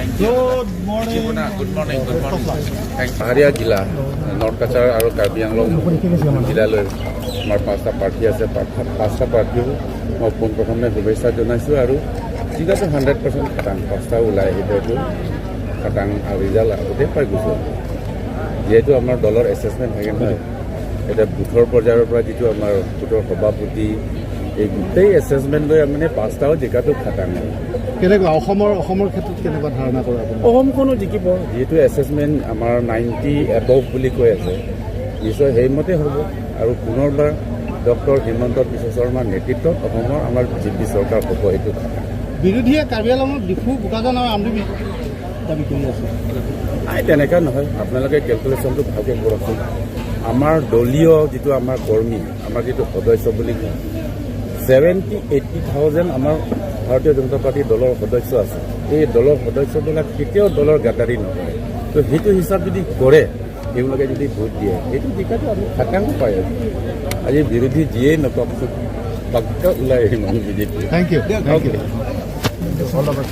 Good morning. Good morning, good morning, thank. পাহাৰীয়া জিলা north Cachar আৰু কাৰ্বি আংলং জিলালৈ আমাৰ পাঁচটা প্ৰাৰ্থী আছে। পাঁচটা প্ৰাৰ্থীও মই পোনপ্ৰথমে শুভেচ্ছা জনাইছোঁ আৰু জিকাটো 100% খাটাং। পাঁচটা ওলাই আহিব, এইটো খাটাং আৰু ৰিজাল্ট আগতে পাই গৈছোঁ। যিহেতু আমাৰ দলৰ এছেচমেণ্ট থাকে নহয়, এতিয়া বুথৰ পৰ্যায়ৰ পৰা যিটো আমাৰ বুথৰ সভাপতি, এই গোটেই এছেচমেণ্ট লৈ মানে পাঁচটাও জিকাটো খাটাং আৰু। কেনেকুৱা অসমৰ ক্ষেত্ৰত কেনেকুৱা ধাৰণা কৰে আপুনি? অসমখনো জিকিব। যিহেতু এছেচমেণ্ট আমাৰ 90 এবভ বুলি কৈ আছে, নিশ্চয় সেইমতে হ'ব আৰু পুনৰবাৰ ডক্টৰ হিমন্ত বিশ্ব শৰ্মাৰ নেতৃত্বত অসমৰ আমাৰ বিজেপি চৰকাৰ হ'ব, সেইটো খাটাং। বিৰোধীয়ে কাৰ্বি আংলঙত ডিফু, বোকাজান আৰু আমৰি দাবী কৰি আছে। নাই, তেনেকুৱা নহয়। আপোনালোকে কেলকুলেশ্যনটো ভালকৈ কৰকচোন। আমাৰ দলীয় যিটো আমাৰ কৰ্মী, আমাৰ যিটো সদস্য বুলি কওঁ, 70-80 থাউজেণ্ড আমাৰ ভাৰতীয় জনতা পাৰ্টীৰ দলৰ সদস্য আছে। এই দলৰ সদস্যবিলাক কেতিয়াও দলৰ গাদ্দাৰি নকৰে। তো সেইটো হিচাপ যদি কৰে, তেওঁলোকে যদি ভোট দিয়ে, সেইটো জিকাটো আমি খাটাং পাই আছোঁ। আজি বিৰোধী যিয়েই নকওকচোন, পাক্কা ওলাই আহিম আমি BJP. Thank you, thank you, all the best.